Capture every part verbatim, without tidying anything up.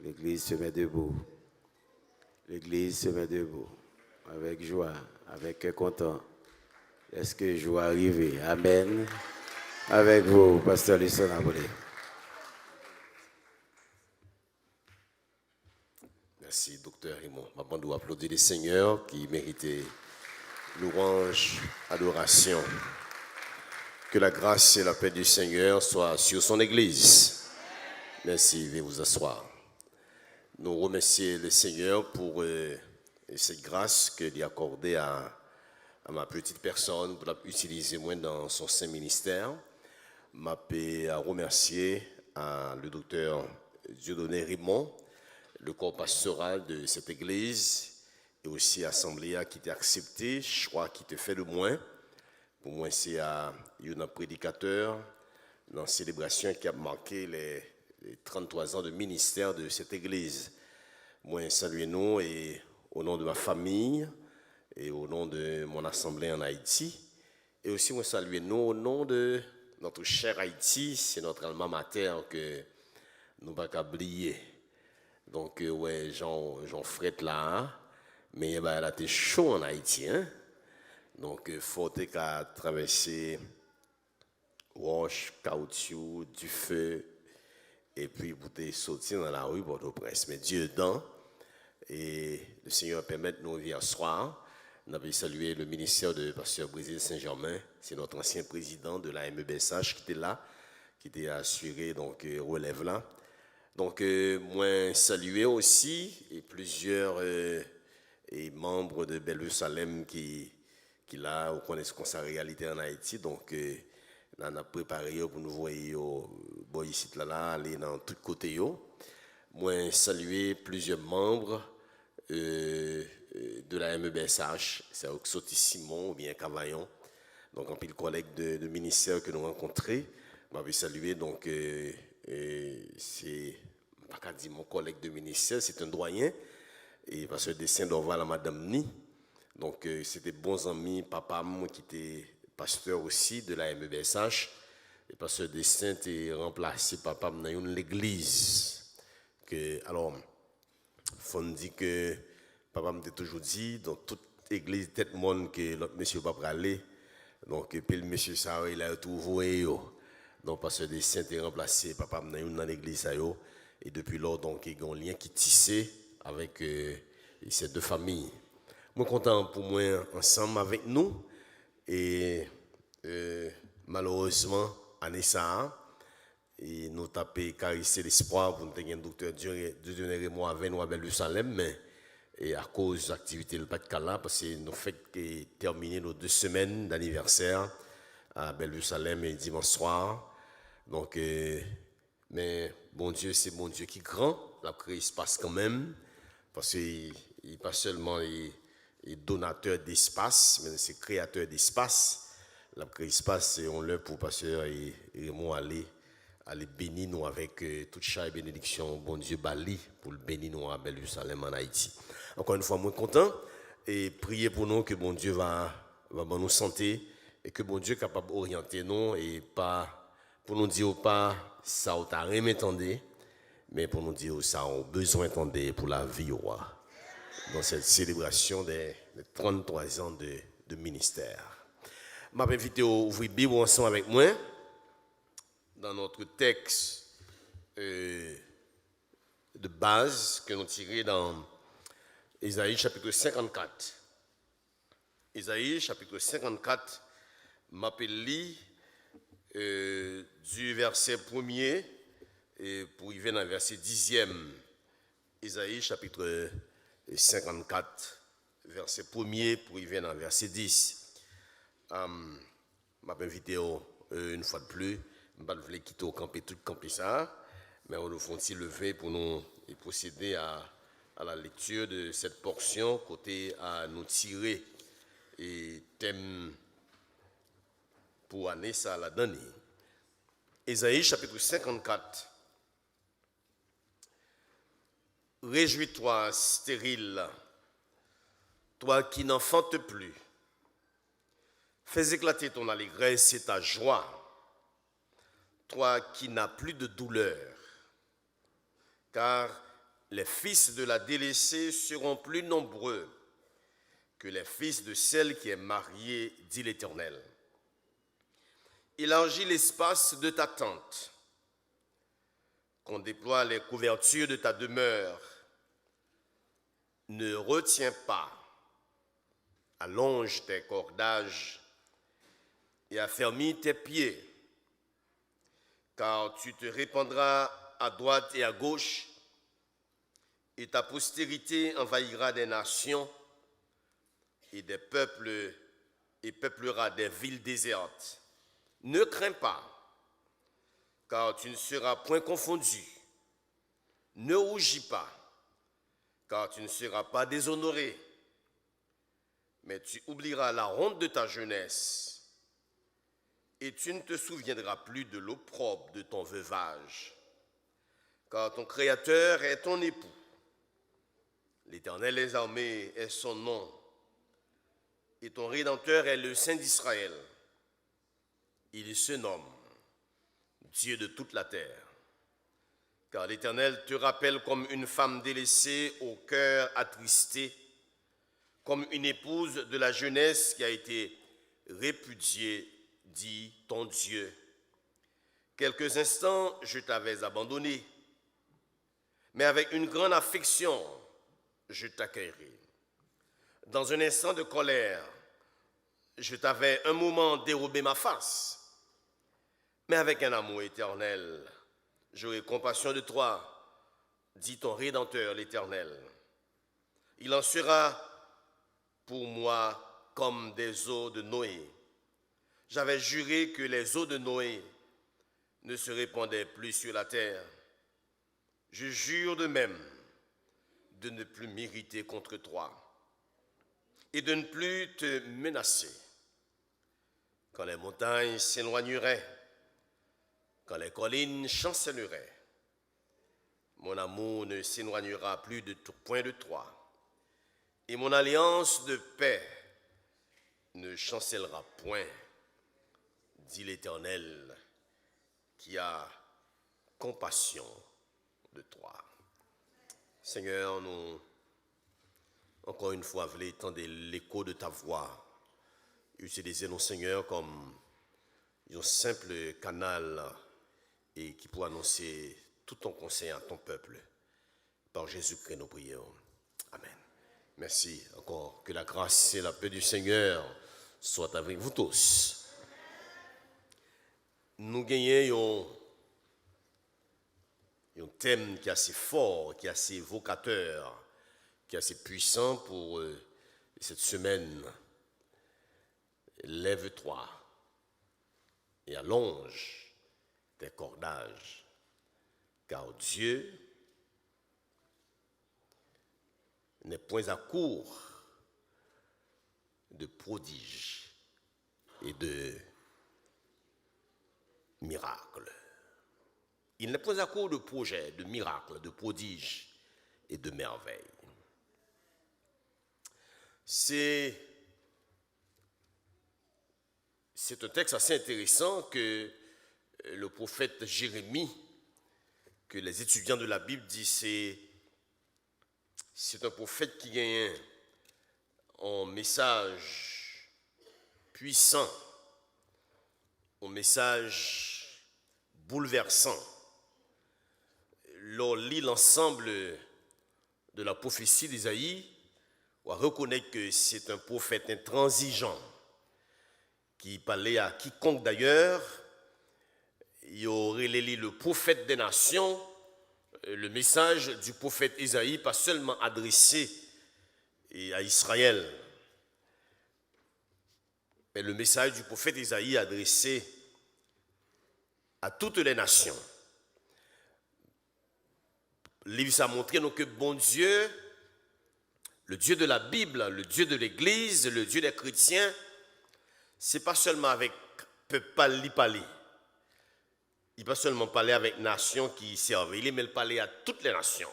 L'église se met debout. L'église se met debout. Avec joie, avec cœur content. Est-ce que joie arrive? Amen. Avec vous, Pasteur Luciano Bolé. Mèsi, Doktè Raymond. M ap mande w aplodi le Senyè ki merite louanj, adorasyon. Que la grâce et la paix du Seigneur soient sur son Église. Merci, veuillez vous asseoir. Nou remèsye le Senyè pou euh, cette grâce ke li akòde a, a ma petite personne pou l ap itilize mwen nan son sen ministè. M ap euh, remèsye a le doktè Dieudonné Raymond, le corps pastoral de cette église, e osi asanble a ki te aksepte chwa ki te fè de mwen. Pou mwen, se a youn nan predikatè nan selebrasyon ki ap make le, le trannntwa zan de ministè de cette église. Mwen salye nou e o non de ma famille et au nom de mon assemblée en Haïti. E osi mwen salye nou o non de notre cher Haïti, c'est notre alma mater ke nou pa ka bliye. Donk, euh, wè, jan, jan frèt la, men bagay la te cho an Ayiti, hein? Donk, euh, fò te ka travèse wòch, kawoutchou, dife, epi pou te soti nan lari Pòtoprens. Men Dye dan, e le Senyè pèmèt nou rive aswa, n ap salye le ministè de pastè Brésil Saint-Germain, se notre ancien président de la M E B S H ki te la, ki te asire donk euh, relèv la. Donk euh, mwen salye osi e plizyè euh, e manm de Bèlvi Salèm ki ki la, ou konnen se konsa reyalite an Ayiti, donk euh, n ap prepare yo pou nou voye yo bò isit la, la, ale nan tout kote yo. Mwen salye plizyè manm euh, euh, de la M E B S H, sa yo ki soti Simon oubyen Kavayon. Donk anpil kòlèg de, de ministè ke nou rankontre, m ap salye, donk euh, euh, se, m pa ka di mon kòlèg de ministè, se yon dwayen, e pastè Destin Dorval a madanm ni. Donk, euh, se te bon zanmi papa m ki te pastè osi de la M E B S H. E pastè Destin te ranplase papa m nan yon legliz. Ke, alò, fò n di ke papa m te toujou di, donk tout egliz tèt mòn ke lòt mesye yo pa prale, donk pil mesye sa yo, e la yo tou voye yo. Donk pastè Destin te ranplase papa m nan youn nan legliz sa yo. E depi lò, donk, gen yon lyen ki tise avèk euh, se de famiy. Mwen kontan pou mwen ansanm avèk nou. E euh, malerezman, ane sa a, e nou t ap karese lespwa pou nou te gen doktè Dieudonné Raymond avè nou a Bèlvi Salèm, men e akoz aktivite l pa t ka la, paske nou fèk tèmine nos deux semaines d'anniversaire a Bèlvi Salèm e dimanch swa. Donk, euh, men Bondye se Bondye ki gran, l ap kreye espas kanmenm, paske li pa sèlman li, li donatè despas, men se kreyatè despas. L ap kreye espas, se yon lè pou pastè Raymond ale, ale beni nou avèk euh, tout chay benediksyon Bondye ba li pou l beni nou a Bèlvi Salèm an Ayiti. Ankò yon fwa, mwen kontan e priye pou nou ke Bondye va, va ban nou sante e ke Bondye kapab oryante nou e pa pou nou di w pa sa w ta renmen tande, men pou nou di w sa w bezwen tande pou lavi w a. Dans cette célébration des, des trannntwa zan de, de ministère. M ap envite w ouvri Bib ou ansanm avèk mwen dans notre texte euh, de base que nous tirons dans Ésaïe chapitre cinquante-quatre. Ezayi chapit senkannkat, m ap li euh, du vèsè premye e pou rive nan vèsè dizyèm. Ezayi chapit senkannkat, vèsè premye pou rive nan vèsè dis. Am, m ap envite w, euh, une fois de plus, m pa t vle kite w kanpe tout kanpe sa a, men w fè yon ti leve pou nou pwosede a, à la lecture de cette portion kote a nou tire e tèm pou ane sa a ladan li. Ezayi chapit senkannkat. Réjouis-toi, stérile, toi qui n'enfantes plus. Fais éclater ton allégresse et ta joie, toi qui n'as plus de douleur, car Les fils de la délaissée seront plus nombreux que les fils de celle qui est mariée, dit l'Éternel. Élargis l'espace de ta tente, qu'on déploie les couvertures de ta demeure. Ne retiens pas, allonge tes cordages et affermis tes pieds, car tu te répandras à droite et à gauche, et ta postérité envahira des nations et des peuples et peuplera des villes désertes. Ne crains pas, car tu ne seras point confondu. Ne rougis pas, car tu ne seras pas déshonoré. Mais tu oublieras la honte de ta jeunesse, et tu ne te souviendras plus de l'opprobre de ton veuvage, car ton Créateur est ton époux. L'Éternel des armées est son nom, et ton Rédempteur est le Saint d'Israël. Il se nomme Dieu de toute la terre. Car l'Éternel te rappelle comme une femme délaissée au cœur attristé, comme une épouse de la jeunesse qui a été répudiée, dit ton Dieu. Quelques instants, je t'avais abandonné, mais avec une grande affection, je t'accueillerai. Dans un instant de colère, je t'avais un moment dérobé ma face, mais avec un amour éternel, j'aurai compassion de toi, dit ton Rédempteur, l'Éternel. Il en sera pour moi comme des eaux de Noé. J'avais juré que les eaux de Noé ne se répandaient plus sur la terre. Je jure de même de ne plus m'irriter contre toi et de ne plus te menacer. Quand les montagnes s'éloigneraient, quand les collines chanceleraient, mon amour ne s'éloignera plus de t-, point de toi, et mon alliance de paix ne chancellera point, dit l'Éternel, qui a compassion de toi. Senyè, nou ankò yon fwa vle tande l'écho de ta voix. Itilize nou, Senyè, kòm yon senp kanal e ki pou anonse tout ton konsèy a ton pèp. Par Jésus-Christ, nous prions. Amen. Merci encore. Que la grâce et la paix du Seigneur soient avec vous tous. Nou genyen yon, yon tèm ki ase fò, ki ase evokatè, ki ase pwisan pou, euh, cette semaine. Lève-toi et allonge tes cordages, car Dieu n'est point à court de prodiges et de miracles. Il n'est point à court de projets, de miracles, de prodiges et de merveilles. C'est, c'est un texte assez intéressant que le prophète Jérémie, que les étudiants de la Bible disent, c'est, c'est un prophète qui gagne un message puissant, un message bouleversant. Lè w li lansanm de la prophétie d'Ésaïe, w a rekonèt ke se te yon pwofèt entranzijan ki pale a kikonk. Dayè, yo rele li le prophète des nations. Le message du prophète Ésaïe pa sèlman adrese a Izrayèl, men le message du prophète Ésaïe adrese a toutes les nations. Liv sa montre nou ke Bondye, le Dieu de la Bible, le Dieu de l'Église, le Dieu des chrétiens, se pa sèlman avèk pèp pa l li pale. Li pa sèlman pale avèk nasyon ki sèvi li, men l pale a tout lè nasyon.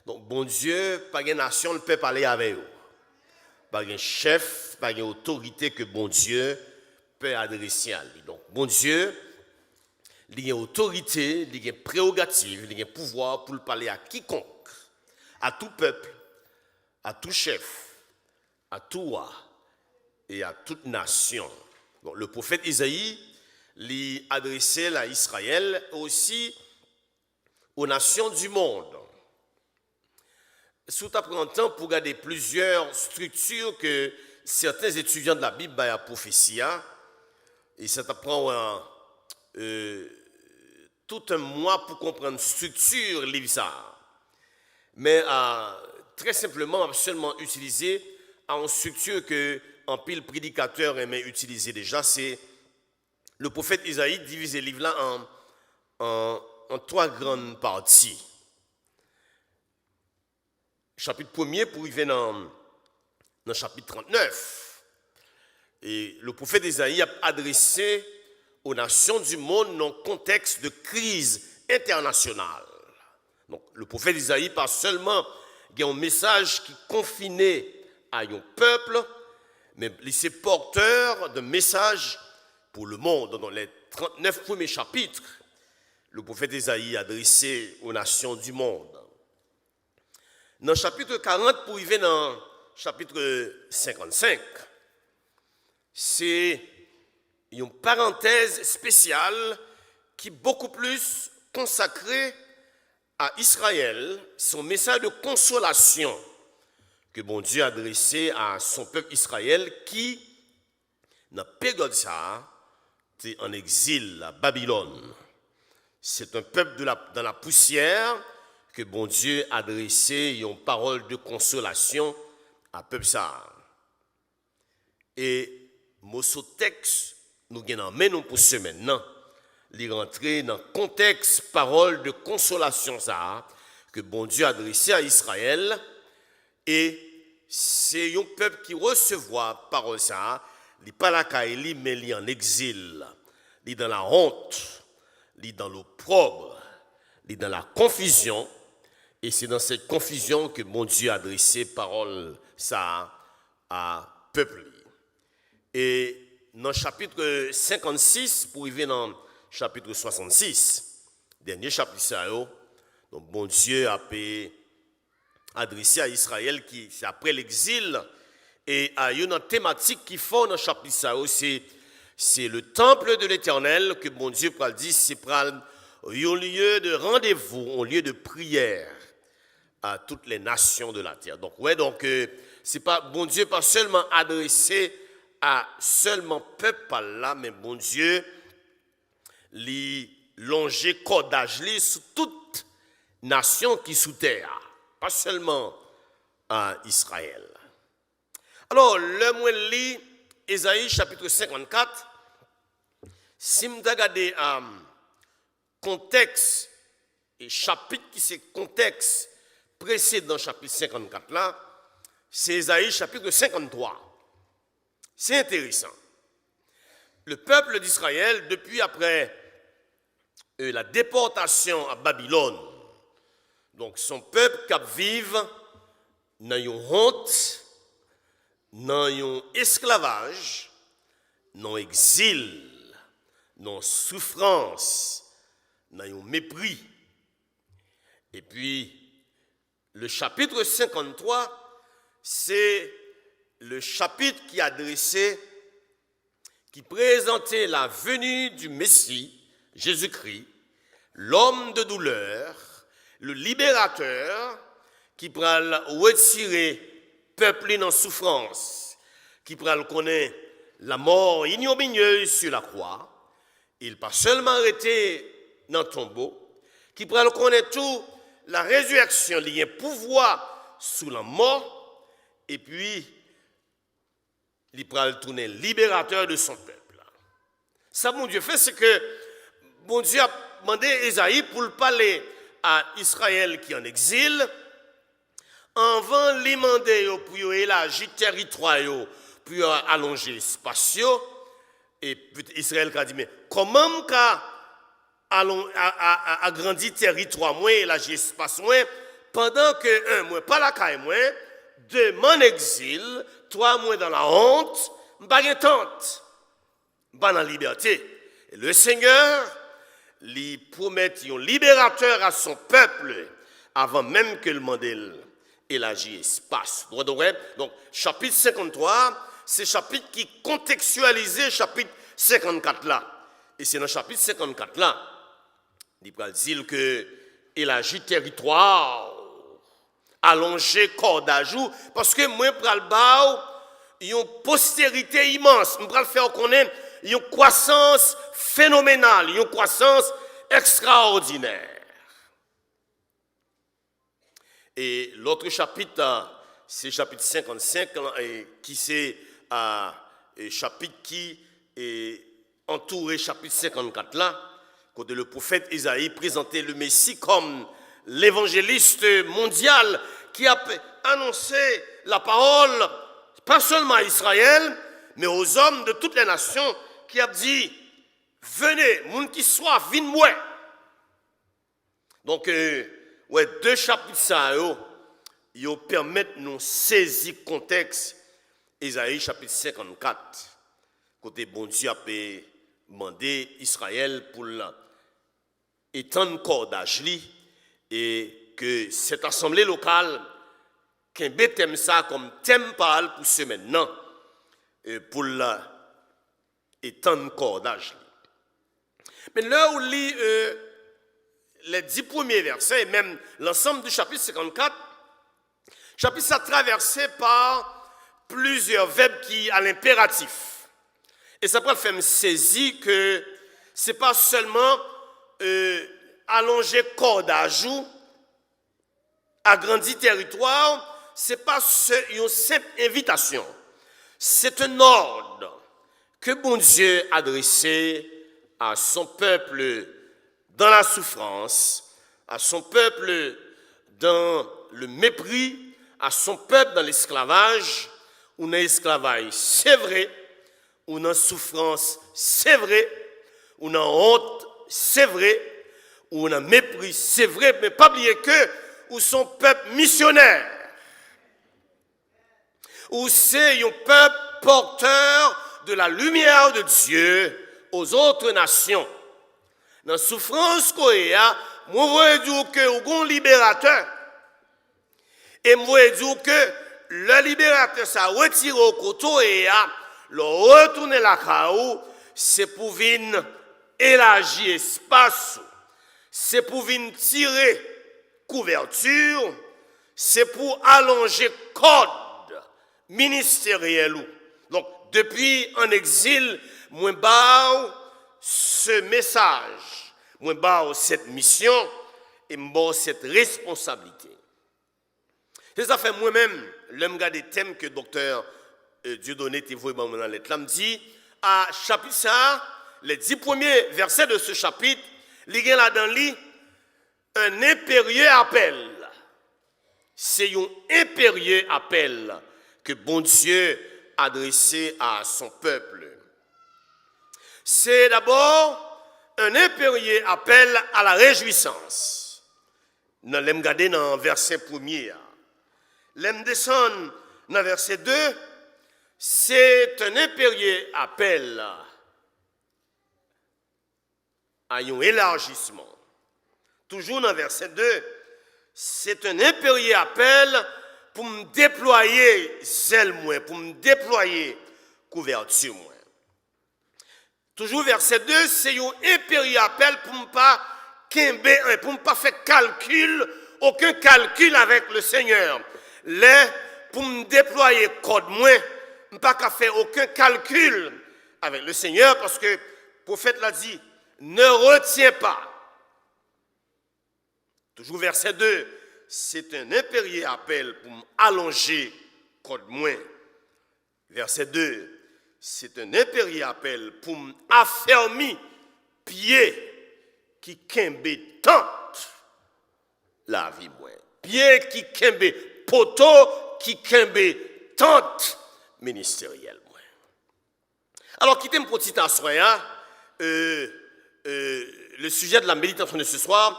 Donk, Bondye pa gen nasyon l pè pale avè yo. Pa gen chèf, pa gen otorite ke Bondye pè adrese a li. Donk, Bondye, li gen otorite, li gen prewogativ, li gen pouvwa pou l pale a kikonk. à tout peuple, à tout chef, à tout roi et à toute nation. Donk, le pwofèt Ezayi, li adrese l a Izrayèl, osi aux nations du monde. Si w ta pran tan pou gade plizyè estrikti ke sèten etidyan de la Bib bay a pwofesi a, e sa t ap pran w, euh, tout un mwa pou konprann estrikti liv sa a. Men, euh, trè senpleman, m ap sèlman itilize a yon estrikti ke anpil predikatè renmen itilize deja, se le pwofèt Ezayi divize liv la an, an, an twa grann pati. Chapit premye pou rive nan, nan chapit trannèf. E le pwofèt Ezayi ap adrese aux nations du monde nan kontèks de kriz entènasyonal. Donk, le pwofèt Ezayi pa sèlman gen yon mesaj ki konfine a yon pèp, men li se pòtè de mesaj pour le monde. Dans les trannèf premye chapit, le pwofèt Ezayi adrese aux nations du monde. Nan chapit karant pou rive nan chapit senkannsenk, se yon parantèz espesyal ki bokou plis konsakre a Izrayèl, se yon mesaj de konsolasyon ke Bondye adrese a son pèp Izrayèl ki, nan peryòd sa a, te an egzil a Babilòn. C'est un peuple de la, dans la poussière que Bondye adrese yon pawòl de konsolasyon a pèp sa a. E moso tèks nou gen nan men nou pou semèn nan, li rantre nan kontèks pawòl de konsolasyon sa a ke Bondye adrese a Izrayèl, e se yon pèp ki resevwa pawòl sa a, li pa lakay li, men li an egzil. Li dans la honte, li dans l'opprobre, li dans la confusion, e se dans cette confusion ke Bondye adrese pawòl sa a a pèp li. E nan chapit senkannsis pou rive nan chapit swasannsis, dènye chapit sa yo, donk Bondye ap adrese a Izrayèl ki se apre legzil, e a youn nan tematik ki fò nan chapit sa yo, se, se le temple de l'Éternel ke Bondye pral di se pral yon lye de randevou, yon lye de priyè à toutes les nations de la terre. Donk, wè, donk, euh, se pa, Bondye pa sèlman adrese a sèlman pèp pa l la, men Bondye, li lonje kòdaj li sou tout nasyon ki sou tè a, pa sèlman a Izrayèl. Alò, lè mwen li Ezayi chapit senkannkat, si m ta gade, um, kontèks, e chapit ki se kontèks presedan chapit senkannkat la, se Ezayi chapit senkanntwa. Se enteresan. Le peuple d'Israël, depuis après, euh, la déportation à Babylone, donk, se yon pèp k ap viv nan yon wont, nan yon esklavaj, nan yon egzil, nan yon soufrans, nan yon mepri. Epi, le chapitre cinquante-trois, se le chapit ki adrese, ki prezante la venue du Messie, Jésus-Christ, l'homme de douleur, le libérateur, ki pral retire pèp li nan soufrans, ki pral konnen la mort ignominieuse sur la croix. Il pa sèlman rete nan tonbo, ki pral konnen tou la résurrection, li gen pouvwa sou lanmò, epi li pral tounen libérateur de son peuple. Sa Bondye fè, se ke Bondye ap mande Ezayi pou l pale a Izrayèl ki an egzil, anvan li mande yo pou yo elaji tèritwa yo, pou yo alonje espas yo, e Izrayèl ka di, men kòman m ka alon-, a, a, a, agrandi tèritwa mwen, elaji espas mwen, pandan ke, un, mwen pa lakay mwen, de, m an egzil, twa, mwen dans la honte, m pa gen tant, m pa nan libète. E le Senyè, li pwomèt yon libérateur à son peuple, avan menm ke l mande l elaji espas. Donk, donk, wè, donk, chapit senkanntwa a, se chapit ki kontekstyalize chapit senkannkat la. E se nan chapit senkannkat la, li pral di l ke elaji tèritwa w, alonje kòdaj ou, paske mwen pral ba w yon posterite imans, mwen pral fè w konnen yon kwasans fenomenal, yon kwasans ekstraòdinè. E lòt chapit, a, se chapit senkannsenk lan, e ki se, a, e chapit ki, e, antoure chapit senkannkat la, kote le pwofèt Ezayi prezante le Mesi kòm levanjelis mondyal ki ap anonse la pawòl, pa sèlman a Izrayèl, men aux hommes de toutes les nations, ki ap di, "Venez, moun ki swaf, vin bwè." Donk, e, wè, de chapit sa yo, yo pèmèt nou sezi kontèks Ezayi chapit senkannkat, kote Bondye ap, e, mande Izrayèl pou l etann kòdaj li, e ke sèt asanble lokal kenbe tèm sa kòm tèm pa l pou semèn nan, e, pou l etann kòdaj li. Men lè ou li, e, les dix premiers versets, e menm lansanm di chapit senkannkat, chapit sa travèse pa plizyè vèb ki a lenperatif. E sa pral fè m sezi ke se pa sèlman, e, alonje kòdaj ou, agrandi tèritwa w, se pa se, yon senp envitasyon. C'est un ordre que Bondye adrese à son peuple dans la souffrance, à son peuple dans le mépris, à son peuple dans l'esclavage. Ou nan esklavaj, se vre, ou nan soufrans, se vre, ou nan wont, se vre, ou nan mepri, se vre, men pa bliye ke ou se yon pèp misyonè. Ou se yon pèp porteur de la lumière de Dieu aux autres nations. Nan soufrans ke w ye a, mwen voye di w ke w gon liberatè. E m voye di w ke lè liberatè sa retire w kote w ye a, lè w retounen lakay ou, se pou vin elaji espas ou, se pou vin tire kouvèti w, se pou alonje kòd ministeryèl ou. Donk, depi an egzil, mwen ba w se mesaj, mwen ba w sèt misyon, e m ba w sèt responsablite. Se sa fè mwen menm, lè m gade tèm ke doktè, e, Dieudonné te voye ban mwen nan lèt la, m di, a chapit sa a, les dix premiers versets de ce chapitre, li gen ladan li un impérieux appel. Se yon enperye apèl ke Bondye adrese a son pèp. Se dabò un impérieux appel à la réjouissance. Nan, lè m gade nan vèsè premye a. Lè m desann nan vèsè de, c'est un impérieux appel à yon elajisman. Toujou nan vèsè de, c'est un impérieux appel pou m deplwaye zèl mwen, pou m deplwaye kouvèti mwen. Toujou vèsè de, se yon enperye apèl pou m pa kenbe, pou m pa fè kalkil, okenn kalkil avèk le Seigneur. Lè pou m deplwaye kòd mwen, m pa ka fè okenn kalkil avèk le Seigneur, paske pwofèt la di, ne retiens pas. Toujou vèsè de, c'est un impérieux appel pou m alonje kòd mwen. Vèsè de, c'est un impérieux appel pou m afèmi pye ki kenbe tant lavi mwen. Pye ki kenbe, poto ki kenbe tant ministeryèl mwen. Alò, kite m pran tit aswè a, euh, euh, le sujet de la méditation de ce soir,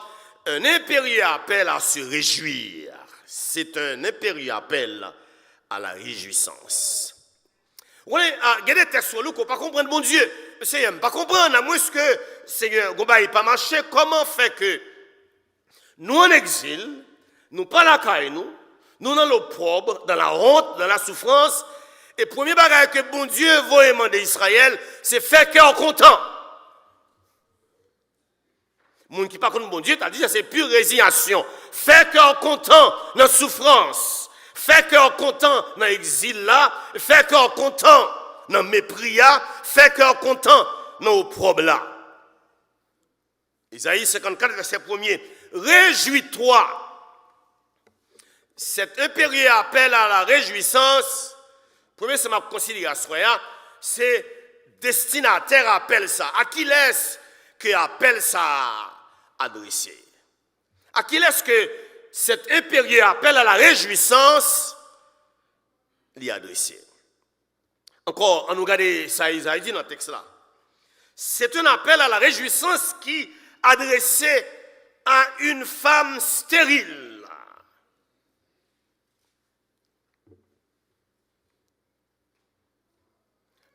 un impérieux appel à se réjouir. C'est un impérieux appel à la réjouissance. Ou konnen, a, gen de tèks ou li ke w pa konprann Bondye. Senyè, m pa konprann, amwenske, Senyè, gon bagay pa mache, kòman fè ke nou an egzil, nou pa lakay nou, Nou nan lopwòb, dans la honte, dans la souffrance. E premye bagay ke Bondye voye mande Izrayèl, se fè kè w kontan. Moun ki pa konn Bondye, ta di sa se pi rezinyasyon. Fè kè w kontan nan soufrans. Fè kè w kontan nan egzil la. Fè kè w kontan nan mepri a. Fè kè w kontan nan opwòb la. Ezayi senkannkat, vèsè premye. Réjouis-toi. Cet impérieux appel à la réjouissance, premye sa m ap konsidere aswè a, se destinatè apèl sa. A kilès ke apèl sa a adrese? A kilès ke cet impérieux appel à la réjouissance li adrese? Ankò, ann nou gade sa Ezayi di nan tèks la. C'est un appel à la réjouissance qui adressé à une femme stérile.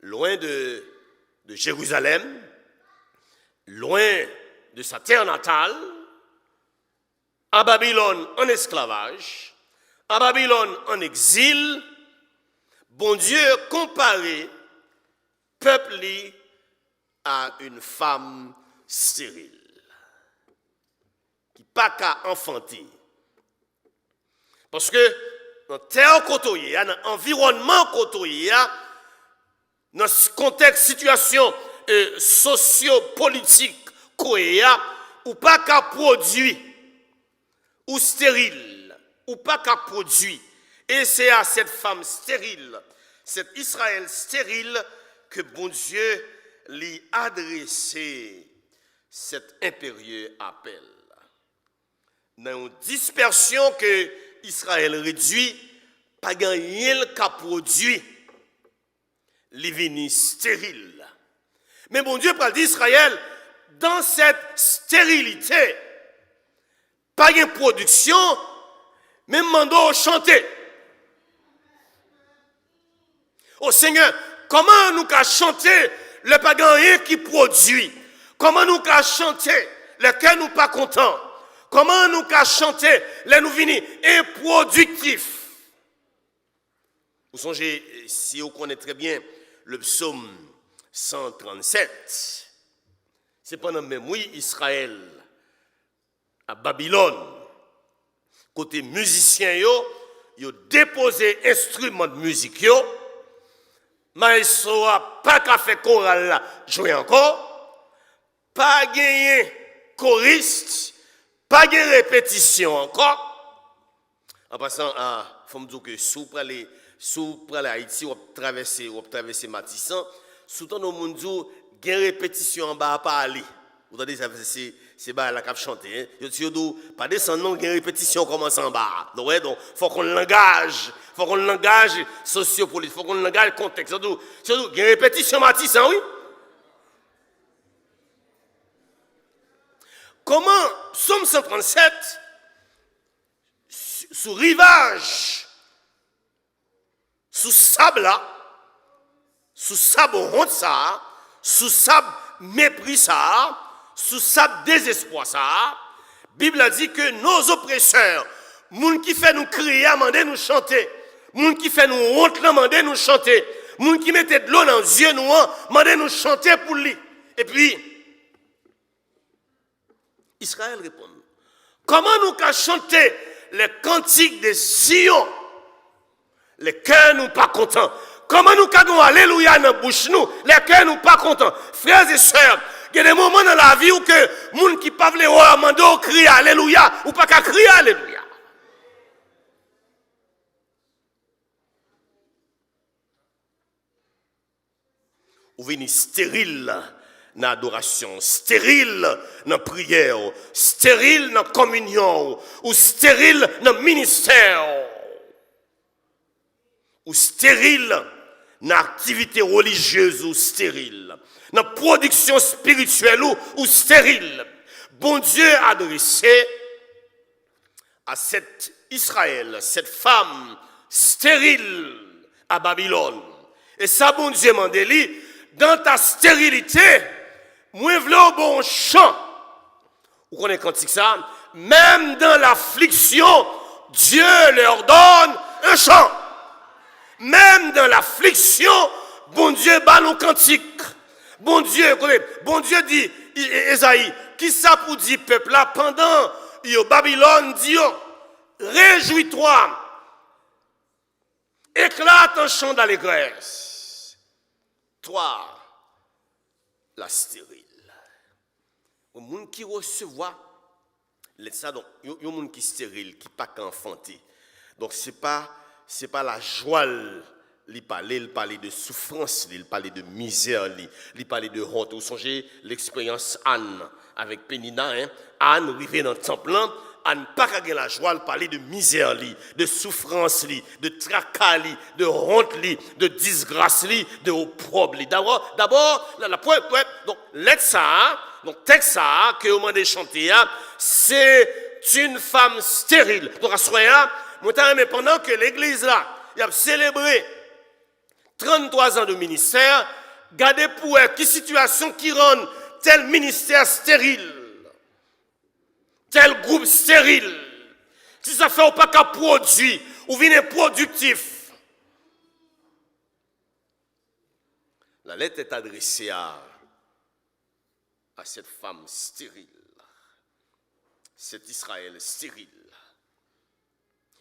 Loin de, de Jérusalem, loin de sa terre natale, a Babilòn an esklavaj, a Babilòn an egzil, Bondye konpare pèp li a une femme stérile ki pa ka anfante. Paske nan tè kote w ye a, nan anviwònman kote w ye a, nan kontèks sitiyasyon e sosyopolitik kote w ye a, ou pa ka pwodui. Ou steril, ou pa ka pwodui. Et c'est à cette femme stérile, cet Israël stérile, que Bondye li adrese cet impérieux appel. Nan yon dispèsyon ke Izrayèl redui, pa gen anyen l ka pwodui. Li vini steril. Men Bondye pral di Izrayèl, dans cette stérilité, pa gen pwodiksyon, men m mande w chante. O Senyè, kòman nou ka chante lè pa gen anyen ki pwodui? Kòman nou ka chante lè kè nou pa kontan? Kòman nou ka chante lè nou vini enpwodiktif? Ou sonje, si ou konnen trè byen, le psaume cent trente-sept. Se pandan menm, wi, Izrayèl a Babilòn, kote mizisyen yo, yo depoze enstriman de mizik yo, maestro a pa ka fè koral la jwe ankò, pa genyen koris, pa gen repetisyon ankò. An pasan, a, fò m di w ke si w prale, si w prale Ayiti, w ap travèse, w ap travèse Matisan, si w tande yon moun di w, gen repetisyon anba a, pa ale. Ou tande sa, se, se bagay la k ap chante, en. Yo, si yo di w, pa desann non, gen repetisyon kòmanse anba a. Nou wè, donk, fò w konn langaj, fò w konn langaj sosyopolitik, fò w konn langaj kontèks. Yo di w, si yo di w, gen repetisyon Matisan, wi. Kòman Sòm san trannsèt, s-, sou rivaj, sou sab la, sou sab wont sa a, sou sab mepri sa a, sou sab dezespwa sa a, Bib la di ke nos oppresseurs, moun ki fè nou kriye a, mande nou chante. Moun ki fè nou wont lan, mande nou chante. Moun ki mete dlo nan zye nou an, mande nou chante pou li. Epi, Izrayèl reponn, kòman nou ka chante les cantiques de Sion? Lè kè nou pa kontan. Kòman nou ka gen yon alelouya nan bouch nou, lè kè nou pa kontan? Frè e sè, gen de moman nan lavi w ke moun ki pa vle wè w mande w kriye alelouya, ou pa ka kriye alelouya. Ou vini steril nan adorasyon w, steril nan priyè w, steril nan kominyon w, ou steril nan ministè w. Ou steril nan aktivite relijyez ou, steril. Nan pwodiksyon espirityèl ou, ou steril. Bondye adrese à cet Israël, cette femme stérile à Babylone. E sa Bondye mande li, dans ta stérilité, mwen vle w ba w yon chan. Ou konnen kantik sa, même dans l'affliction, Dieu leur donne un chant. Même dans l'affliction, Bondye ba nou kantik. Bondye, koute, Bondye di, E-, E-, Ezayi, kisa pou di pèp la pandan yo, Babilòn di yo, réjouis-toi, éclate en chant d'allégresse, toi la stérile. Yon moun ki resevwa lèt sa, donk, yon, yon moun ki steril, ki pa ka anfante. Donk, se pa, se pa lajwa l li pale, li pale de soufrans li, li pale de mizè li, li pale de wont. Ou sonje leksperyans Ann avèk Penina, en? Ann rive nan tanp lan, Ann pa ka gen lajwa, li pale de mizè li, de soufrans li, de traka li, de wont li, de disgras li, de opwòb li. Dabò, dabò, la, la, pwè, pwè, donk, lèt sa a, donk, tèks sa a ke yo mande chante a, c'est une femme stérile. Donk, aswè a, mwen ta renmen pandan ke legliz la, y ap selebre trannntwa zan de ministè, gade pou wè ki sitiyasyon ki rann tèl ministè steril, tèl gwoup steril. Kisa fè w pa ka pwodui, ou vin enpwodiktif. La lettre est adressée à, à cette femme stérile, cet Israël stérile.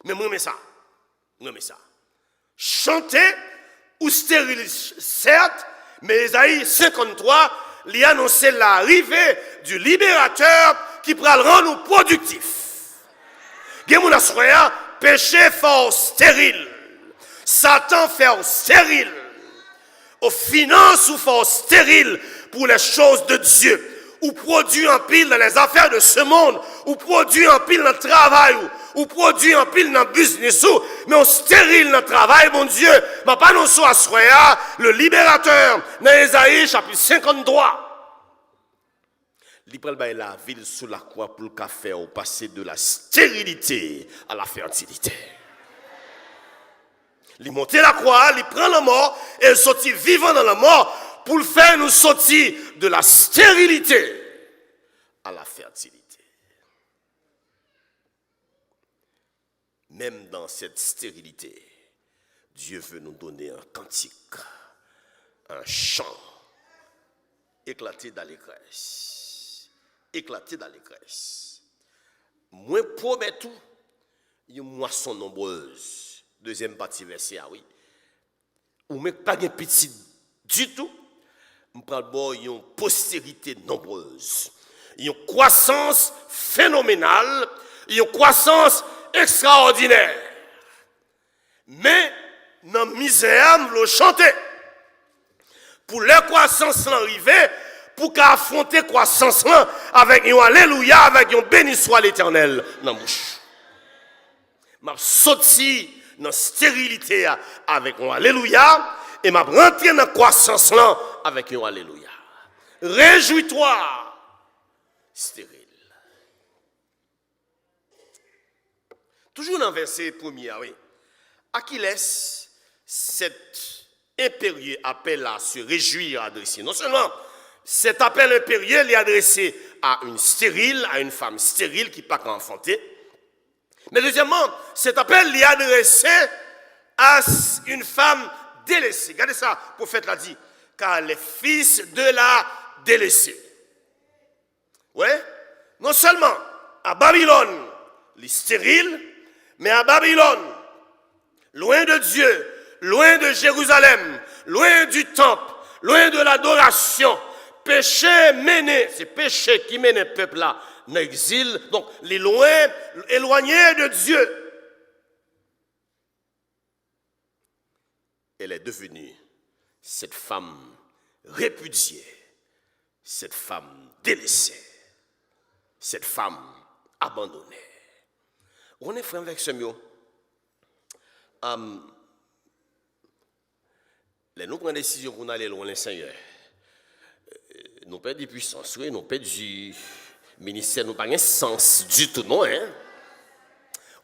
Men mwen renmen sa. Mwen renmen sa. Chante ou steril, sèt, men Ezayi senkanntwa, li anonse larive di liberatè ki pral rann ou pwodiktif. Gen moun aswè a, peche fè w steril. Satan fè w steril. Ou finans ou fè w steril pour les choses de Dieu. Ou pwodui anpil dans les affaires de ce monde. Ou pwodui anpil nan travay ou. Ou pwodui anpil nan biznis ou. Men ou steril nan travay Bondye. M ap anonse w aswè a, le libérateur, nan Ezayi chapit senkanntwa. Li pral bay lavi l sou lakwa pou l ka fè w pase de la stérilité à la fertilité. Li monte lakwa a, li pran lanmò, e l soti vivan nan lanmò pou l fè nou soti de la stérilité à la fertilité. Même dans cette stérilité, Dieu veut nous donner un cantique, un chant. Éclater d'allégresse. Éclater d'allégresse. Mwen pwomèt ou yon mwason nonbrèz. Dezyèm pati vèsè a, wi. Ou menm k pa gen pitit ditou, m pral ba w yon posterite nonbrèz, yon kwasans fenomenal, yon kwasans ekstraòdinè. Men, nan mizè a, m vle w chante. Pou lè kwasans lan rive, pou w ka afwonte kwasans lan avèk yon alelouya, avèk yon beni swa Letènèl nan bouch. M ap soti nan sterilite a avèk yon alelouya, e m ap rantre nan kwasans lan avèk yon alelouya. Réjouis-toi, stérile. Toujou nan vèsè premye a, wi. À qui laisse cet impérieux appel à se réjouir adressé? Non seulement cet appel impérieux li adrese à une stérile, à une femme stérile ki pa ka anfante, men dezyèmman, cet appel li adrese à s- une femme délaissée. Gade sa pwofèt la di, car les fils de la délaissée. Wi, non sèlman a Babilòn, li steril, men a Babilòn, loin de Dieu, loin de Jérusalem, loin du temple, loin de l'adoration, peche mennen, se peche ki mennen pèp la nan egzil, donk li lwen, elwanye de Dye. Elle est devenue cette femme répudiée, cette femme délaissée, cette femme abandonnée. Ou konnen, frè m avèk sè m yo, am, lè nou pran desizyon pou n ale lwen Lesenyè, nou pèdi pwisans, wi, nou pèdi ministè, nou pa gen sans ditou, non, en.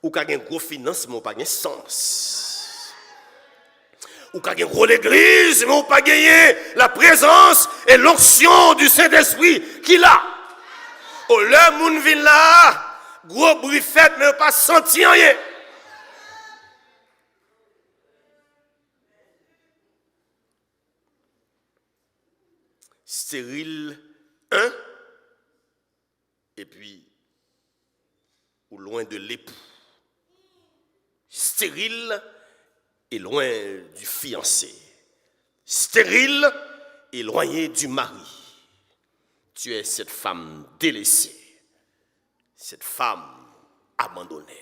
Ou ka gen gwo finans, men ou pa gen sans. Ou ka gen gwo legliz, men ou pa genyen la présence et l'onction du Saint-Esprit ki la. O, lè moun vin la, gwo bri fèt, men yo pa santi anyen. Stérile, un, et puis ou loin de l'époux. Stérile, et loin du fiancé. Stérile, éloigné du mari. Tu es cette femme délaissée, cette femme abandonnée.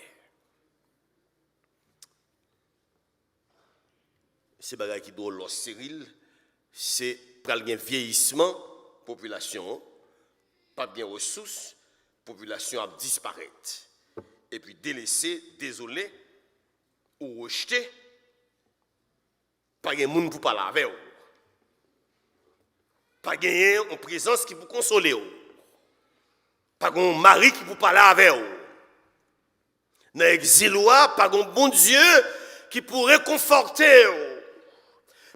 Se bagay ki dwòl lò, steril, se pral gen vyeyisman popilasyon an, p ap gen resous, popilasyon ap disparèt. Epi delese, dezole, ou rejte, pa gen moun pou pale avè w. Pa genyen yon prezans ki pou konsole w. Pa gen yon mari ki pou pale avè w. Nan egzil ou a, pa gen yon Bondye ki pou rekonfòte w.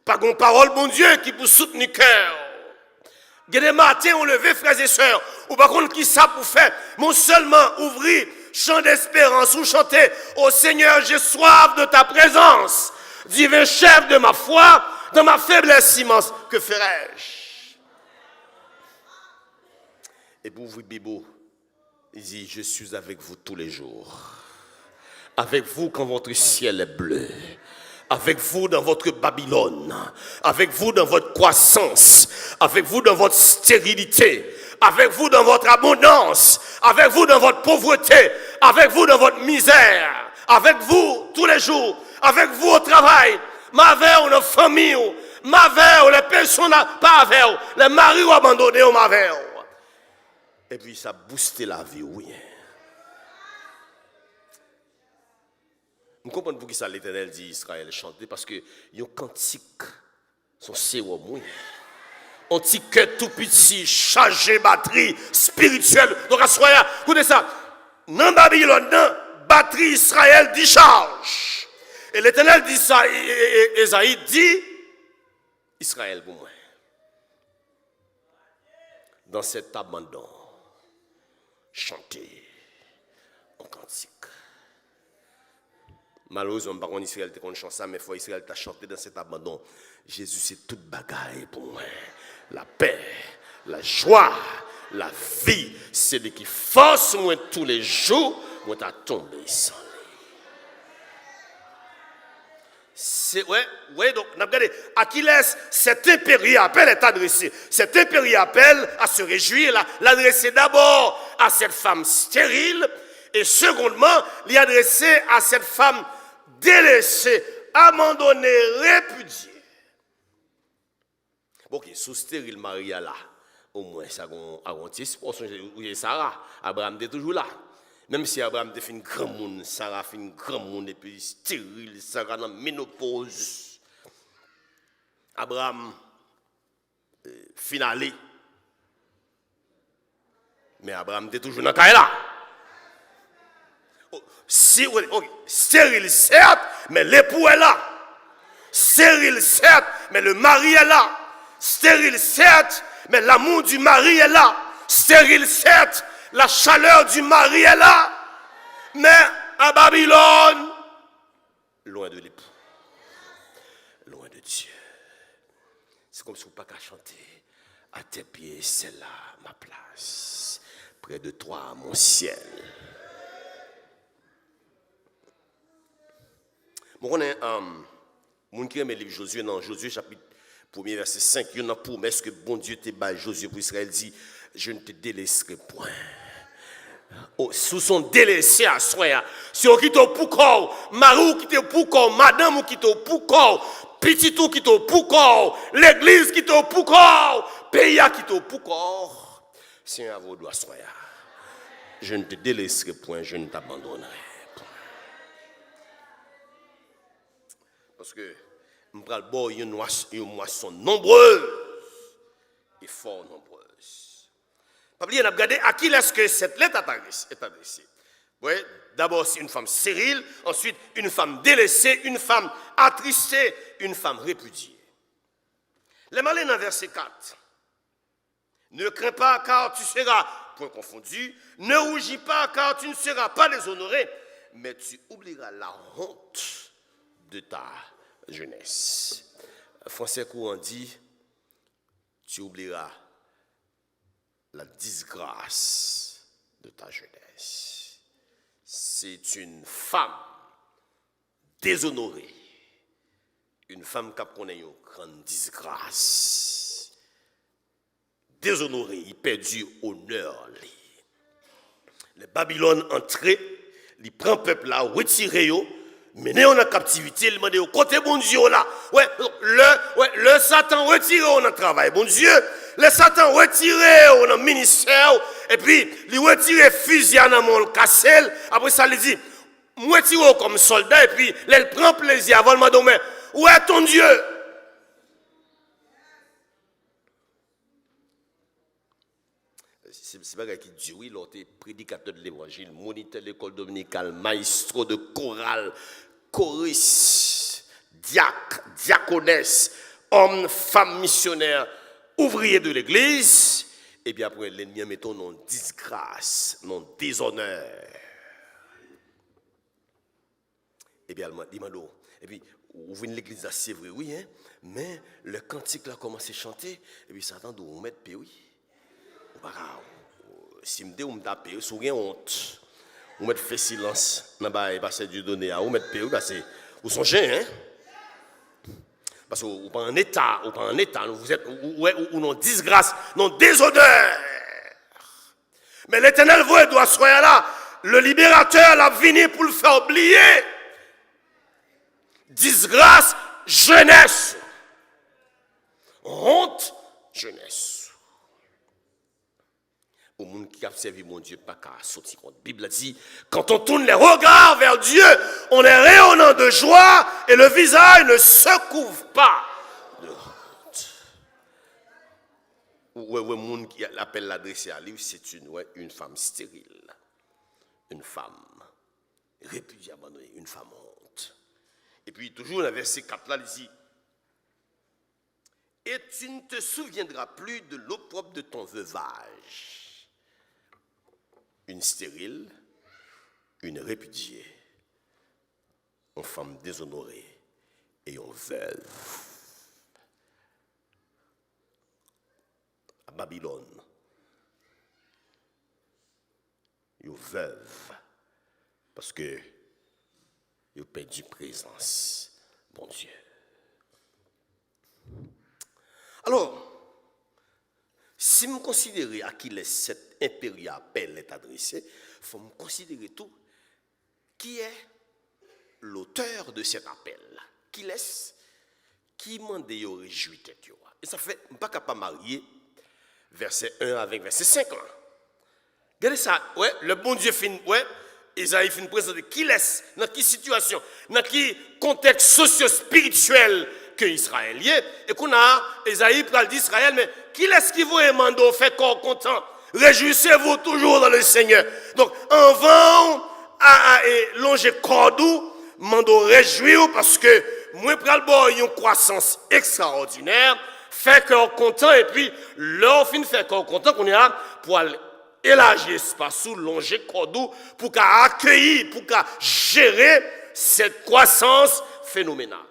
Pa gen yon pawòl Bondye ki pou soutni kè w. Gen de maten, ou leve, frè e sè, ou pa konn ki sa pou fè, men w sèlman ouvri chan desperans ou chante, Ô Seigneur, j'ai soif de ta présence, divin chef de ma foi, dans ma faiblesse immense, que ferai-je? Epi ouvri Bib ou, il dit, je suis avec vous tous les jours. Avec vous quand votre ciel est bleu. Avec vous dans votre Babylone. Avec vous dans votre croissance. Avec vous dans votre stérilité. Avec vous dans votre abondance. Avec vous dans votre pauvreté. Avec vous dans votre misère. Avec vous tous les jours. Avec vous au travail. M avè w nan fanmi w. M avè w lè pèsonn pa avè w. Lè mari w abandone w, m avè w. Epi sa bouste lavi w, wi. M konprann poukisa Letènèl di Izrayèl chante, paske yon kantik, se yon sewòm, wi. Yon ti kè tou piti, chaje batri espirityèl. Donk, aswè a, koute sa. Nan Babilòn nan, batri Izrayèl dichaj. E Letènèl di sa, e, e, e, Ezayi di, Izrayèl pou mwen. Dans cet abandon, chante yon kantik. Malerezman, m pa konn Izrayèl te konn chan sa, men fò Izrayèl ta chante dans cet abandon. Jezi se tout bagay pou mwen. Lapè, lajwa, lavi, se li ki fòs mwen toulejou, mwen ta tonbe san li. Se, wè, wè, donk, n ap gade, à qui laisse cet impérieux appel est adressé? Cet impérieux appel à se réjouir, la, l adrese dabò à cette femme stérile, et secondement, li adrese à cette femme délaissée, abandonnée, répudiée. Bon, ok, si w steril, mari a la. Omwen, sa gon, a gon ti espwa, sonje, ou ye Sara, Abraram te toujou la. Menm si Abraram te fin granmoun, Sara fin granmoun, epi steril, Sara nan menopoz. Abraram, eh, fin ale. Men Abraram te toujou nan kay la. O, si, ok, steril, certes, mais l'époux est là. Stérile, certes, mais le mari est là. Stérile, certes, mais l'amour du mari est là. Stérile, certes, la chaleur du mari est là. Mais à Babylone, loin de l'époux, loin de Dieu. Se kòmsi ou pa ka chante, à tes pieds, c'est là ma place. Près de toi, mon ciel. Mwen konnen, um, moun ki renmen liv Jozye, nan Jozye chapit premye, vèsè senk, youn nan pwomès ke Bondye te bay Jozye pou Izrayèl, di, je ne te délaisserai point. O, si w se yon delese aswè a, si w kite w pou kò w, mari w kite w pou kò w, madanm ou kite w pou kò w, pitit ou kite w pou kò w, legliz kite w pou kò w, peyi a kite w pou kò w, Senyè a voye w do aswè a. Je ne te délaisserai point, je ne t'abandonnerai point. Paske m pral ba w yon, yon mwason nonbrez e fò nonbrez. Pa bliye, n ap gade à qui laisse que cette lettre est adressée. Bon, d'abord, c'est une femme stérile, ensuite, une femme délaissée, une femme attristée, une femme répudiée. Lè m ale nan vèsè kat, ne crains pas, car tu seras point confondu, ne rougis pas, car tu ne seras pas déshonoré, mais tu oublieras la honte de ta jeunesse. Français courant dit, tu oublieras la disgrâce de ta jeunesse. C'est une femme déshonorée, une femme k ap konnen yon grann disgras, dezonore, li pèdi onè li. Lè Babilòn antre, li pran pèp la, retire yo, mennen yo nan kaptivite, li mande yo, "Kote Bondye w la?" Wè, lè, wè, lè Satan retire w nan travay Bondye, lè Satan retire w nan ministè w, epi li retire fizi a nan men w, l kase l, apre sa, li di, "M retire w kòm sòlda," epi lè l pran plezi avè w, l mande w, "Men, où est ton Dieu?" Se, se bagay ki di, wi, lè w te predikatè de levanjil, monitè lekòl dominikal, maestro de koral, koris, dyak, dyakonès, òm, fanm misyonè, ouvriye de legliz, epi apre, lènmi an mete w nan disgras, nan dezonè. Epi al man-, li mande w, epi ou vin legliz la, se vre, wi, en, men lè kantik la kòmanse chante, epi sa tande w, ou mèt pe, wi. Ou pa ka, si m te ou, m ta pe, wi, si w gen wont, ou mèt fè silans nan bagay pastè Dieudonné a, ou mèt pe, wi, paske ou sonje, en. Paske ou pa an eta, ou pa an eta, vous êtes, ou, ou, ou, ou nan disgras, nan dezonè. Men Letènèl voye dwa swè a la, le libérateur la vini pou l fè w bliye disgras jenès, wont jenès. Yon moun ki ap sèvi Bondye pa ka soti wont. Bib la di, quand on tourne les regards vers Dieu, on est rayonnant de joie et le visage ne se couvre pas de honte. Ou wè, wè moun ki apèl la adrese a li, c'est une, ouais, une femme stérile, une femme répudiée, abandonnée, une femme honte. Epi toujou nan vèsè kat la, li di, et tu ne te souviendras plus de l'opprobre de ton veuvage. Une stérile, une répudiée, yon fanm dezonore e yon vèv. A Babilòn, yo vèv, paske yo pèdi prezans Bondye. Alò, si m konsidere a kilès sèt enperya apèl est adressé, fò m konsidere tou qui est l'auteur de cet appel. Kilès ki mande yo rejwi tèt yo a? E sa fè, m pa ka pa marye vèsè en avèk vèsè senk la. Gade sa, wè, lè Bondye fin, wè, Ezayi fin prezante kilès, nan ki sitiyasyon, nan ki kontèks sosyo-espirityèl ke Izrayèl ye. E kounye a, Ezayi pral di Izrayèl, men kilès ki voye mande w fè kè w kontan? Réjouissez-vous toujours dans le Seigneur. Donk, anvan w a, a, e, lonje kòd ou, mande w rejwi w, paske mwen pral ba w yon kwasans ekstraòdinè, fè kè w kontan, epi lè w fin fè kè w kontan, kounye a, pou al elaji espas ou, lonje kòd ou, pou ka akeyi, pou ka jere cette croissance phénoménale.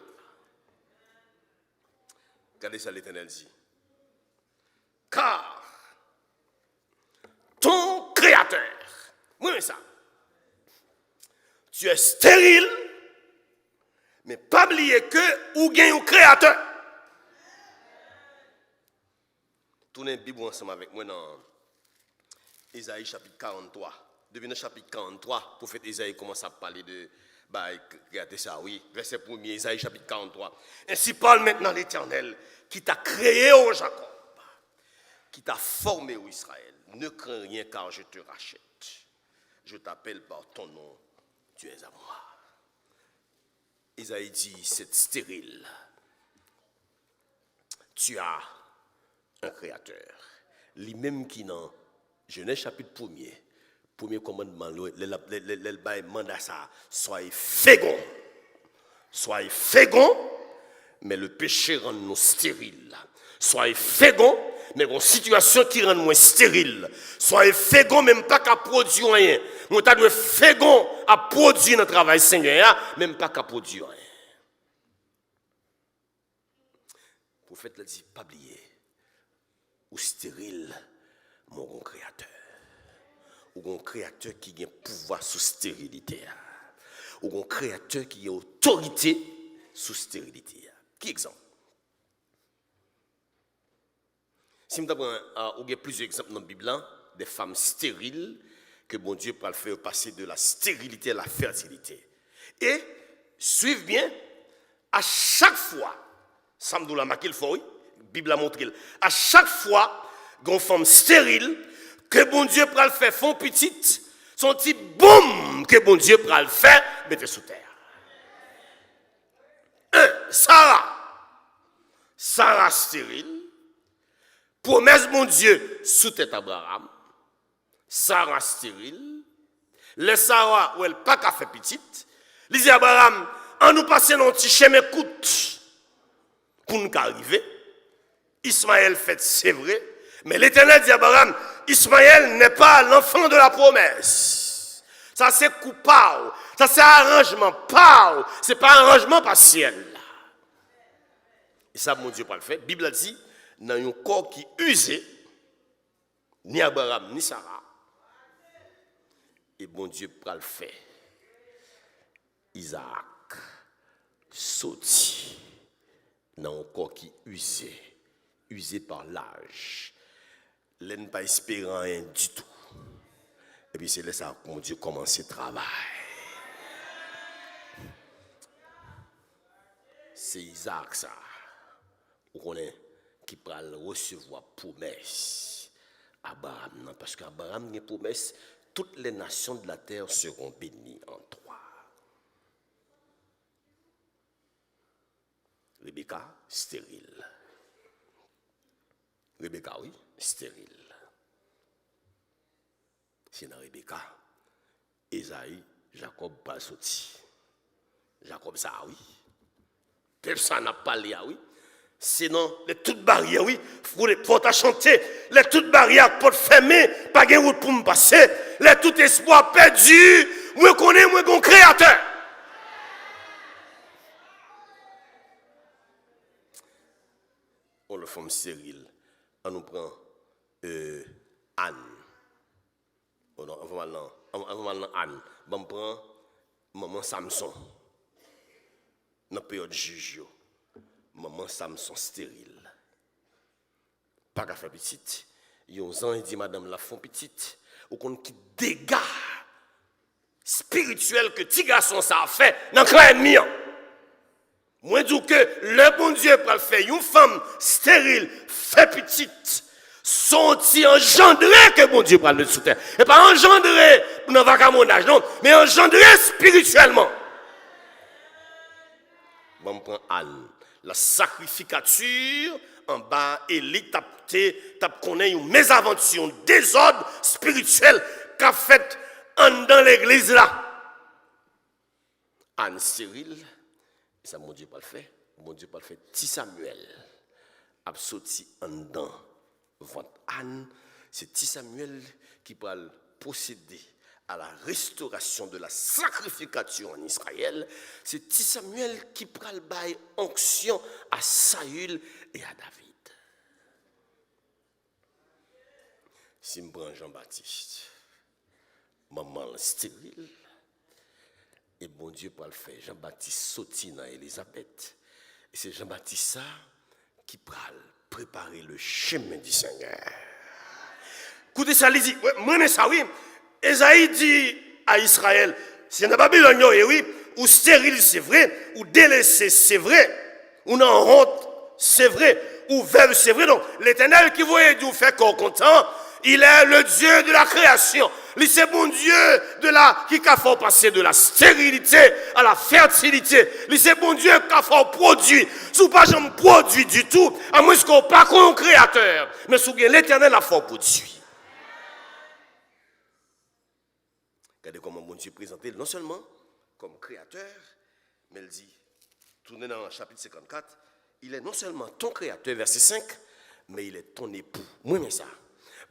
Gade sa Letènèl di. Car ton créateur, mwen menm sa, tu es stérile, men pa bliye ke ou gen yon kreyatè. Tounen Bib ou ansanm avèk mwen nan Ezayi chapit karanntwa. Depi nan chapit karanntwa, pwofèt Ezayi kòmanse ap pale de bay kreyatè sa, wi. Vèsè premye, Ezayi chapit karanntwa. Ainsi parle maintenant l'Éternel, qui t'a créé, ô Jacob, qui t'a formé, ô Israël. Ne crains rien, car je te rachète. Je t'appelle par ton nom, tu es à moi. Ezayi di, c'est stérile. Tu as un créateur. Li menm ki nan Jenèz chapit premye, premye kòmandman, lè, lè, lè, lè, lè l bay manda sa, soyez féconds. Soyez féconds, mais le péché rend nous stériles. Soyez féconds, men gon sitiyasyon ki rann mwen steril. Soyez féconds, men m pa ka pwodui anyen. Mwen ta dwe fécond ap pwodui nan travay Senyè a, men m pa ka pwodui anyen. Pwofèt la di, pa bliye, ou steril, Men w gen yon kreyatè. Ou gen yon kreyatè ki gen pouvwa sou sterilite a. Ou gen yon kreyatè ki gen otorite sou sterilite a. Ki egzanp? Si m ta pran, ah, ou gen plizyè egzanp nan Bib la, de fanm steril ke Bondye pral fè yo pase de la stérilité à la fertilité. E, swiv byen, a chak fwa, sa m di w la make l fò, wi, Bib la montre l, a chak fwa, gen yon fanm steril, ke Bondye pral fè fè yon pitit, se yon ti bonm ke Bondye pral fè mete sou tè a. En, Sara. Sara steril. Pwomès Bondye sou tèt Abraram. Sara steril. Lè Sara wè l pa ka fè pitit, li di Abraram, ann nou pase nan yon ti chemen kout pou n ka rive. Ismayèl fèt, se vre, men Letènèl di Abraram, Ismayèl n'est pas l'enfant de la promesse. Sa se kou pa w, sa se aranjman pa w, se pa aranjman pa syèl la. E sa Bondye pral fè, Bib la di, nan yon kò ki ize, ni Abraram, ni Sara, e Bondye pral fè Izaak soti nan yon kò ki ize, ize pa laj. Lè n pa espere anyen ditou. Epi se lè sa a Bondye kòmanse travay. Se Izaak sa a, ou konnen, ki pral resevwa pwomès Abraram nan. Paske Abraram gen pwomès, toutes les nations de la terre seront bénies en toi. Rebeka, steril. Rebeka, wi, steril. Se nan Rebeka, Ezayi, Jakòb pral soti. Jakòb sa a, wi. Pèp sa n ap pale a, wi. Se nan lè tout baryè, wi. Fò, fò ta chante. Lè tout baryè ak pòt fèmen, pa gen wout pou m pase. Lè tout espwa pèdi, mwen konnen mwen gen yon Kreyatè. On lòt fanm steril. Ann nou pran, euh, Ann. Oh non, anvan m al nan, anvan, anvan m al nan Ann. Ban m pran manman Samson. Nan peryòd jij yo, manman Samson steril. Pa ka fè pitit. Yon zanj di madanm l ap fè yon pitit. Ou konn ki dega espirityèl ke ti gason sa a fè nan kan ènmi an? Mwen di w ke lè Bondye pral fè yon fanm steril fè pitit, se yon ti anjandre ke Bondye pral met sou tè. E pa anjandre nan vakabonnaj, non, men anjandre espirityèlman. Ban m pran Ann. La sacrificature anba Eli t ap te, t ap konnen yon mezavanti, yon dezòd espirityèl k ap fèt anndan legliz la. Ann steril, e sa Bondye pral fè? Bondye pral fè ti Samyèl ap soti anndan vant Ann, se ti Samyèl ki pral pwosede à la restauration de la sacrificature en Israël, se ti Samyèl ki pral bay onksyon a Sayil e a David. Si m pran Jan Batis, manman l steril, e Bondye pral fè Jan Batis soti nan Elizabèt. E se Jan Batis sa ki pral prepare le chemin du Seigneur. Koute sa li di, wi, m renmen sa, wi. Ezayi di a Izrayèl, se nan Babilòn yo ye, wi. Ou steril, se vre, ou delese, se vre. Ou nan wont, se vre. Ou vèv, se vre. Donk, Letènèl ki voye di w fè kè w kontan, il est le Dieu de la création. Li se Bondye de la, ki ka fè w pase de la stérilité à la fertilité. Li se Bondye ki ka fè w pwodui. Si w pa janm pwodui ditou, amwenske w pa konn yon kreyatè, men si w gen Letènèl, l ap fè w pwodui. Gade kòman Bondye prezante l non sèlman kòm kreyatè, men l di, tounen nan chapit senkannkat, il est non seulement ton créateur, verset cinq, mais il est ton époux. Mwen renmen sa.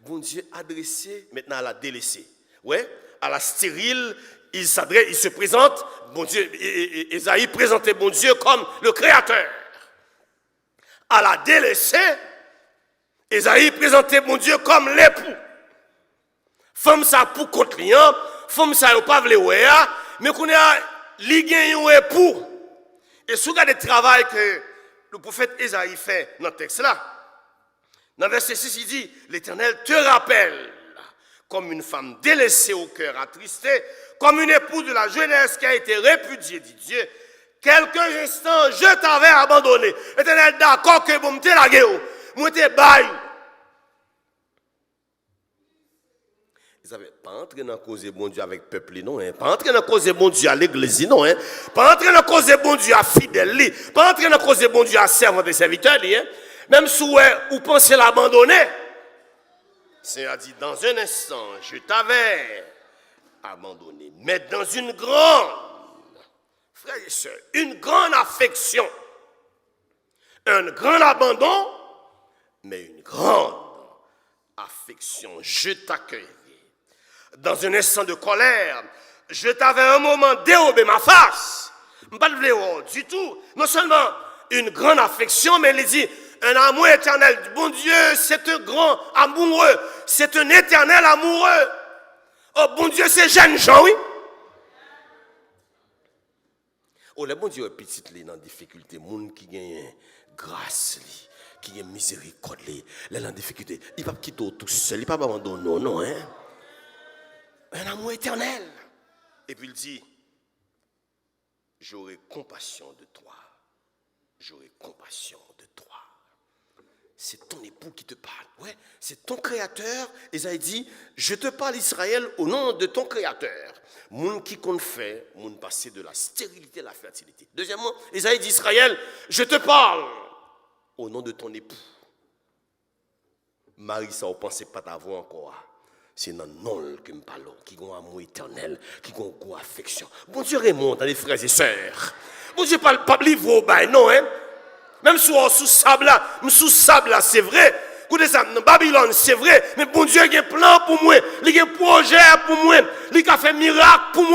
Bondye adrese, maintenant à la délaissée. Ouais, à la stérile, il s'adresse, il se présente, Bondye, e, e, e, Ezayi prezante Bondye kòm le créateur. À la délaissée, Ezayi prezante Bondye kòm lepou. Fanm sa pou kont li an, fanm sa yo pa vle wè a, men kounye a, li gen yon epou. E si w gade travay ke le pwofèt Ezayi fè nan tèks la, nan vèsè sis, li di, L'Éternel te rappelle, comme une femme délaissée au cœur attristé, comme une épouse de la jeunesse qui a été répudiée, dit Dieu, quelques instants, je t'avais abandonné. Letènèl dakò ke bon, m te lage w, mwen te bay ou. Elizabeth, pa antre nan koze Bondye avèk pèp li non, hein. Pa antre nan koze Bondye a legliz li non, hein. Pa antre nan koze Bondye a fidèl li. Pa antre nan koze Bondye a sèvant e sèvitè li, hein. Menm si w wè ou panse l abandone, Senyè a di, dans un instant, je t'avais abandonné, mais dans une grande, frères et sœurs, une grande affection, un grand abandon, mais une grande affection, je t'accueillerai. Dans un instant de colère, je t'avais un moment dérobé ma face. M pa t vle wè w ditou. Non sèlman une grande affection, men li di, un amour éternel. Bondye, c'est un grand amoureux. C'est un éternel amoureux. Oh, Bondye, se jènjan, wi. O, lè Bondye wè pitit li nan difikilte, moun ki genyen gras li, ki gen mizerikòd li, lè l nan difikilte, li p ap kite w tou sèl, li p ap abandone w non, hein. Un amour éternel. Epi l di, j'aurai compassion de toi. J'aurai compassion de toi. C'est ton époux qui te parle. Ouais, c'est ton créateur. Esaïe dit, je te parle Israël au nom de ton créateur. Moun ki konn fè moun pase de la stérilité à la fertilité. Deuxièmement, Esaïe dit, Israël, je te parle au nom de ton époux. Mari sa w panse pa t avè w ankò a, se nan non l ke m pale w, ki gon amou etènèl, ki gon gwo afeksyon. Bondye renmen w, tande, frè e sè. Bondye pa, p ap livre w bay non, hein. Menm si w sou sab la, m sou sab la, se vre. Koute sa, m nan Babilòn, se vre. Men Bondye gen plan pou mwen. Li gen pwojè pou mwen. Li ka fè mirak pou mwen.